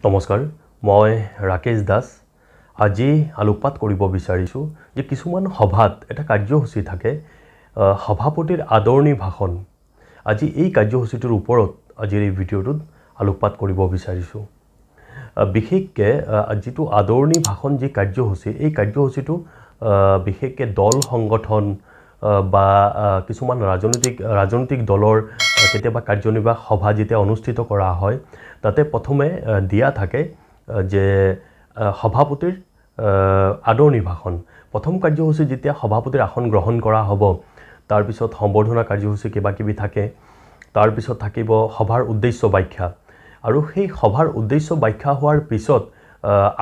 নমস্কাৰ, মই ৰাকেশ দাস। আজি আলোকপাত কৰিব বিচাৰিছোঁ যে কিছুমান সভাত এটা কাৰ্যসূচী থাকে, সভাপতিৰ আদৰণি ভাষণ। আজি এই কাৰ্যসূচীটোৰ ওপৰত আজিৰ এই ভিডিঅ'টোত আলোকপাত কৰিব বিচাৰিছোঁ। বিশেষকৈ যিটো আদৰণি ভাষণ যি কাৰ্যসূচী, এই কাৰ্যসূচীটো বিশেষকৈ দল সংগঠন বা কিছুমান ৰাজনৈতিক দলৰ কেতিয়াবা কাৰ্যনিৰ্বাহ সভা যেতিয়া অনুষ্ঠিত কৰা হয়, তাতে প্ৰথমে দিয়া থাকে যে সভাপতিৰ আদৰণি ভাষণ। প্ৰথম কাৰ্যসূচী যেতিয়া সভাপতিৰ আসন গ্ৰহণ কৰা হ'ব, তাৰপিছত সম্বৰ্ধনা কাৰ্যসূচী কিবা কিবি থাকে, তাৰপিছত থাকিব সভাৰ উদ্দেশ্য ব্যাখ্যা, আৰু সেই সভাৰ উদ্দেশ্য ব্যাখ্যা হোৱাৰ পিছত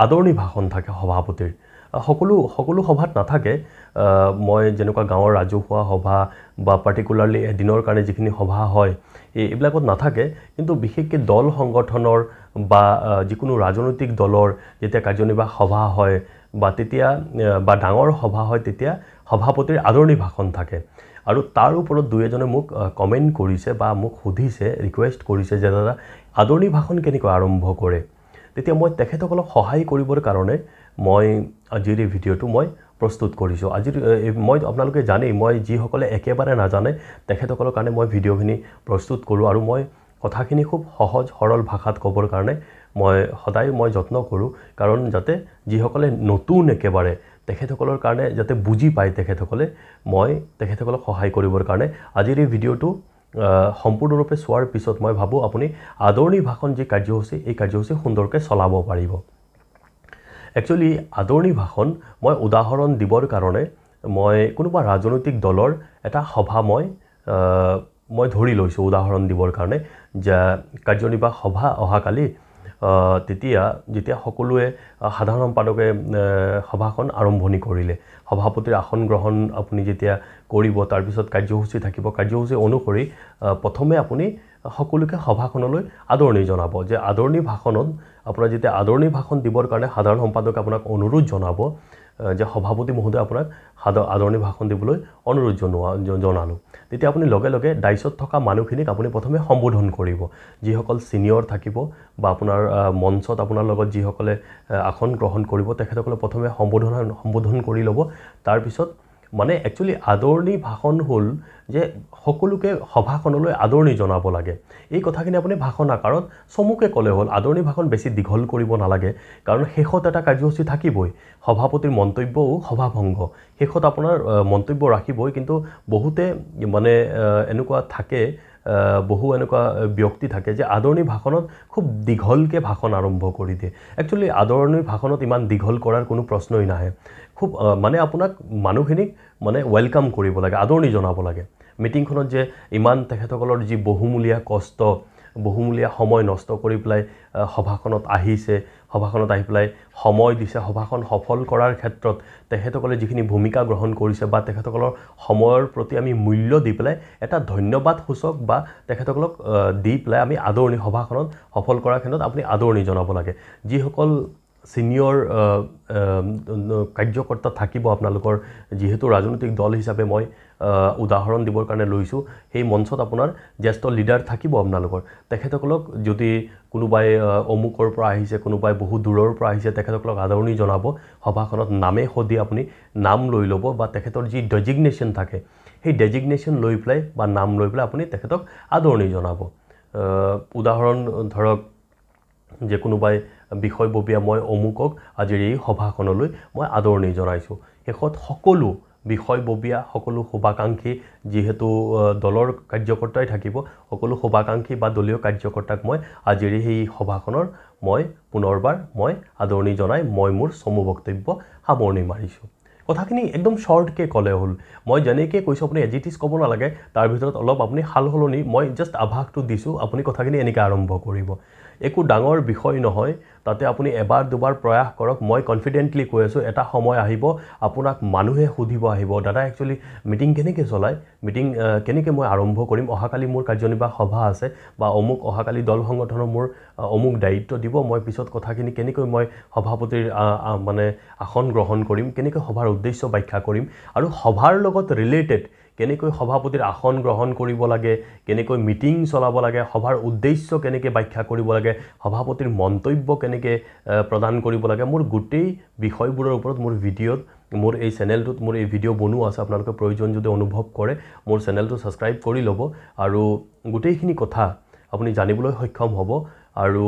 আদৰণি ভাষণ থাকে সভাপতিৰ। সকলো সভাত নাথাকে। মই যেনেকুৱা গাঁৱৰ ৰাজহুৱা সভা বা পাৰ্টিকুলাৰলি এদিনৰ কাৰণে যিখিনি সভা হয়, এইবিলাকত নাথাকে। কিন্তু বিশেষকৈ দল সংগঠনৰ বা যিকোনো ৰাজনৈতিক দলৰ যেতিয়া কাৰ্যনিৰ্বাহ সভা হয় বা তেতিয়া বা ডাঙৰ সভা হয়, তেতিয়া সভাপতিৰ আদৰণি ভাষণ থাকে। আৰু তাৰ ওপৰত দুই এজনে মোক কমেণ্ট কৰিছে বা মোক সুধিছে, ৰিকুৱেষ্ট কৰিছে যে দাদা আদৰণি ভাষণ কেনেকৈ আৰম্ভ কৰে। তেতিয়া মই তেখেতসকলক সহায় কৰিবৰ কাৰণে মই আজিৰ এই ভিডিঅ'টো মই প্ৰস্তুত কৰিছোঁ। আজিৰ মই আপোনালোকে জানেই, মই যিসকলে একেবাৰে নাজানে তেখেতসকলৰ কাৰণে মই ভিডিঅ'খিনি প্ৰস্তুত কৰোঁ, আৰু মই কথাখিনি খুব সহজ সৰল ভাষাত ক'বৰ কাৰণে মই সদায় যত্ন কৰোঁ, কাৰণ যাতে যিসকলে নতুন একেবাৰে তেখেতসকলৰ কাৰণে যাতে বুজি পায় তেখেতসকলে, মই তেখেতসকলক সহায় কৰিবৰ কাৰণে আজিৰ এই ভিডিঅ'টো সম্পূৰ্ণৰূপে চোৱাৰ পিছত মই ভাবোঁ আপুনি আদৰণি ভাষণ যি কাৰ্যসূচী, এই কাৰ্যসূচী সুন্দৰকৈ চলাব পাৰিব। একচুৱেলি আদৰণি ভাষণ মই উদাহৰণ দিবৰ কাৰণে মই কোনোবা ৰাজনৈতিক দলৰ এটা সভা মই ধৰি লৈছোঁ উদাহৰণ দিবৰ কাৰণে, যে কাৰ্যনিৰ্বাহ সভা অহাকালি, তেতিয়া যেতিয়া সকলোৱে সাধাৰণ সম্পাদকে সভাখন আৰম্ভণি কৰিলে, সভাপতিৰ আসন গ্ৰহণ আপুনি যেতিয়া কৰিব, তাৰপিছত কাৰ্যসূচী থাকিব। কাৰ্যসূচী অনুসৰি প্ৰথমে আপুনি সকলোকে সভাখনলৈ আদৰণি জনাব। যে আদৰণি ভাষণত আপোনাৰ যেতিয়া আদৰণি ভাষণ দিবৰ কাৰণে সাধাৰণ সম্পাদকে আপোনাক অনুৰোধ জনাব যে সভাপতি মহোদয় আপোনাক আদৰণি ভাষণ দিবলৈ অনুৰোধ জনালোঁ, তেতিয়া আপুনি লগে লগে দায়িত্বত থকা মানুহখিনিক আপুনি প্ৰথমে সম্বোধন কৰিব। যিসকল ছিনিয়ৰ থাকিব বা আপোনাৰ মঞ্চত আপোনাৰ লগত যিসকলে আসন গ্ৰহণ কৰিব, তেখেতসকলে প্ৰথমে সম্বোধন কৰি ল'ব। তাৰপিছত মানে একচুৱেলি আদৰণি ভাষণ হ'ল যে সকলোকে সভাখনলৈ আদৰণি জনাব লাগে। এই কথাখিনি আপুনি ভাষণ আকাৰত চমুকে ক'লে হ'ল। আদৰণি ভাষণ বেছি দীঘল কৰিব নালাগে, কাৰণ শেষত এটা কাৰ্যসূচী থাকিবই, সভাপতিৰ মন্তব্যও সভাভংগ, শেষত আপোনাৰ মন্তব্য ৰাখিবই। কিন্তু বহুতে মানে এনেকুৱা থাকে, বহু এনেকুৱা ব্যক্তি থাকে যে আদৰণি ভাষণত খুব দীঘলকৈ ভাষণ আৰম্ভ কৰি দিয়ে। একচুৱেলি আদৰণি ভাষণত ইমান দীঘল কৰাৰ কোনো প্ৰশ্নই নাহে। খুব মানে আপোনাক মানুহখিনিক মানে welcome কৰিব লাগে, আদৰণি জনাব লাগে। মিটিংখনত যে ইমান তেখেতসকলৰ যি বহুমূলীয়া কষ্ট, বহুমূলীয়া সময় নষ্ট কৰি পেলাই সভাখনত আহিছে, সভাখনত আহি পেলাই সময় দিছে, সভাখন সফল কৰাৰ ক্ষেত্ৰত তেখেতসকলে যিখিনি ভূমিকা গ্ৰহণ কৰিছে বা তেখেতসকলৰ সময়ৰ প্ৰতি আমি মূল্য দি পেলাই এটা ধন্যবাদসূচক বা তেখেতসকলক দি পেলাই আমি আদৰণি সভাখনত সফল কৰাৰ ক্ষেত্ৰত আপুনি আদৰণি জনাব লাগে। যিসকল ছিনিয়ৰ কাৰ্যকৰ্তা থাকিব আপোনালোকৰ, যিহেতু ৰাজনৈতিক দল হিচাপে মই উদাহৰণ দিবৰ কাৰণে লৈছোঁ, সেই মঞ্চত আপোনাৰ জ্যেষ্ঠ লিডাৰ থাকিব আপোনালোকৰ, তেখেতসকলক যদি কোনোবাই অমুকৰ পৰা আহিছে, কোনোবাই বহু দূৰৰ পৰা আহিছে, তেখেতসকলক আদৰণি জনাব। সভাখনত নামে সদি আপুনি নাম লৈ ল'ব বা তেখেতৰ যি ডেজিগনেশ্যন থাকে সেই ডেজিগনেশ্যন লৈ পেলাই বা নাম লৈ পেলাই আপুনি তেখেতক আদৰণি জনাব। উদাহৰণ ধৰক যে কোনোবাই বিষয়ববীয়া, মই অমুকক আজিৰ এই সভাখনলৈ মই আদৰণি জনাইছোঁ। শেষত সকলো বিষয়ববীয়া, সকলো শুভাকাংক্ষী, যিহেতু দলৰ কাৰ্যকৰ্তাই থাকিব, সকলো শুভাকাংক্ষী বা দলীয় কাৰ্যকৰ্তাক মই আজিৰ সেই সভাখনৰ মই পুনৰবাৰ মই আদৰণি জনাই মই মোৰ চমু বক্তব্য সামৰণি মাৰিছোঁ। কথাখিনি একদম শ্বৰ্টকৈ ক'লে হ'ল। মই যেনেকৈ কৈছোঁ আপুনি এজ it is ক'ব নালাগে, তাৰ ভিতৰত অলপ আপুনি সাল সলনি, মই জাষ্ট আভাসটো দিছোঁ, আপুনি কথাখিনি এনেকৈ আৰম্ভ কৰিব। একো ডাঙৰ বিষয় নহয়, তাতে আপুনি এবাৰ দুবাৰ প্ৰয়াস কৰক। মই কনফিডেণ্টলি কৈ আছোঁ, এটা সময় আহিব আপোনাক মানুহে সুধিব আহিব, দাদা একচুৱেলি মিটিং কেনেকৈ চলায়, মিটিং কেনেকৈ মই আৰম্ভ কৰিম, অহাকালি মোৰ কাৰ্যনিৰ্বাহ সভা আছে বা অমুক অহাকালি দল সংগঠনৰ মোৰ অমুক দায়িত্ব দিব, মই পিছত কথাখিনি কেনেকৈ মই সভাপতিৰ মানে আসন গ্ৰহণ কৰিম, কেনেকৈ সভাৰ উদ্দেশ্য ব্যাখ্যা কৰিম, আৰু সভাৰ লগত ৰিলেটেড কেনেকৈ সভাপতিৰ আসন গ্ৰহণ কৰিব লাগে, কেনেকৈ মিটিং চলাব লাগে, সভাৰ উদ্দেশ্য কেনেকৈ ব্যাখ্যা কৰিব লাগে, সভাপতিৰ মন্তব্য কেনেকৈ প্ৰদান কৰিব লাগে, মোৰ গোটেই বিষয়বোৰৰ ওপৰত মোৰ ভিডিঅ'ত, মোৰ এই চেনেলটোত মোৰ এই ভিডিঅ' বনোৱা আছে। আপোনালোকে প্ৰয়োজন যদি অনুভৱ কৰে মোৰ চেনেলটো ছাবস্ক্ৰাইব কৰি ল'ব আৰু গোটেইখিনি কথা আপুনি জানিবলৈ সক্ষম হ'ব আৰু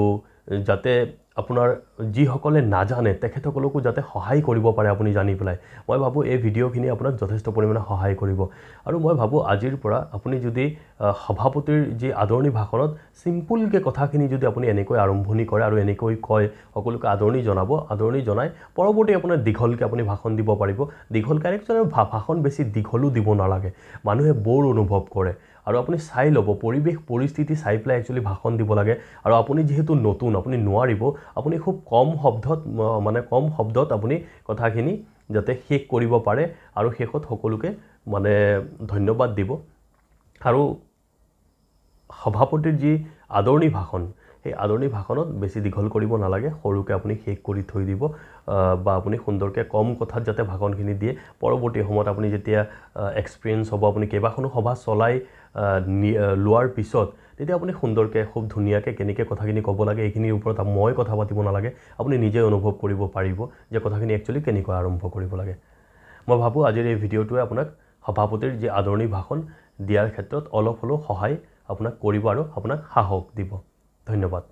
যাতে আপোনাৰ যিসকলে নাজানে তেখেতসকলকো যাতে সহায় কৰিব পাৰে আপুনি জানি পেলাই। মই ভাবোঁ এই ভিডিঅ'খিনি আপোনাক যথেষ্ট পৰিমাণে সহায় কৰিব। আৰু মই ভাবোঁ আজিৰ পৰা আপুনি যদি সভাপতিৰ যি আদৰণি ভাষণত চিম্পুলকৈ কথাখিনি যদি আপুনি এনেকৈ আৰম্ভণি কৰে আৰু এনেকৈ কয়, সকলোকে আদৰণি জনাব, আদৰণি জনাই পৰৱৰ্তী আপোনাৰ দীঘলকৈ আপুনি ভাষণ দিব পাৰিব। দীঘলকৈ একচুৱেলি ভাষণ বেছি দীঘলো দিব নালাগে, মানুহে ব'ৰ অনুভৱ কৰে। আৰু আপুনি চাই ল'ব, পৰিৱেশ পৰিস্থিতি চাই পেলাই একচুৱেলি ভাষণ দিব লাগে। আৰু আপুনি যিহেতু নতুন, আপুনি নোৱাৰিব, আপুনি খুব কম শব্দত, মানে কম শব্দত আপুনি কথাখিনি যাতে শেষ কৰিব পাৰে আৰু শেষত সকলোকে মানে ধন্যবাদ দিব। আৰু সভাপতিৰ যি আদৰণি ভাষণ, সেই আদৰণি ভাষণত বেছি দীঘল কৰিব নালাগে, সৰুকৈ আপুনি শেষ কৰি থৈ দিব বা আপুনি সুন্দৰকৈ কম কথাত যাতে ভাষণখিনি দিয়ে। পৰৱৰ্তী সময়ত আপুনি যেতিয়া এক্সপিৰিয়েঞ্চ হ'ব, আপুনি কেইবাখনো সভা চলাই লোৱাৰ পিছত তেতিয়া আপুনি সুন্দৰকৈ খুব ধুনীয়াকৈ কেনেকৈ কথাখিনি ক'ব লাগে এইখিনিৰ ওপৰত মই কথা পাতিব নালাগে, আপুনি নিজে অনুভৱ কৰিব পাৰিব যে কথাখিনি একচুৱেলি কেনেকৈ আৰম্ভ কৰিব লাগে। মই ভাবোঁ আজিৰ এই ভিডিঅ'টোৱে আপোনাক সভাপতিৰ যি আদৰণি ভাষণ দিয়াৰ ক্ষেত্ৰত অলপ হ'লেও সহায় আপোনাক কৰিব আৰু আপোনাক সাহস দিব। ধন্যবাদ।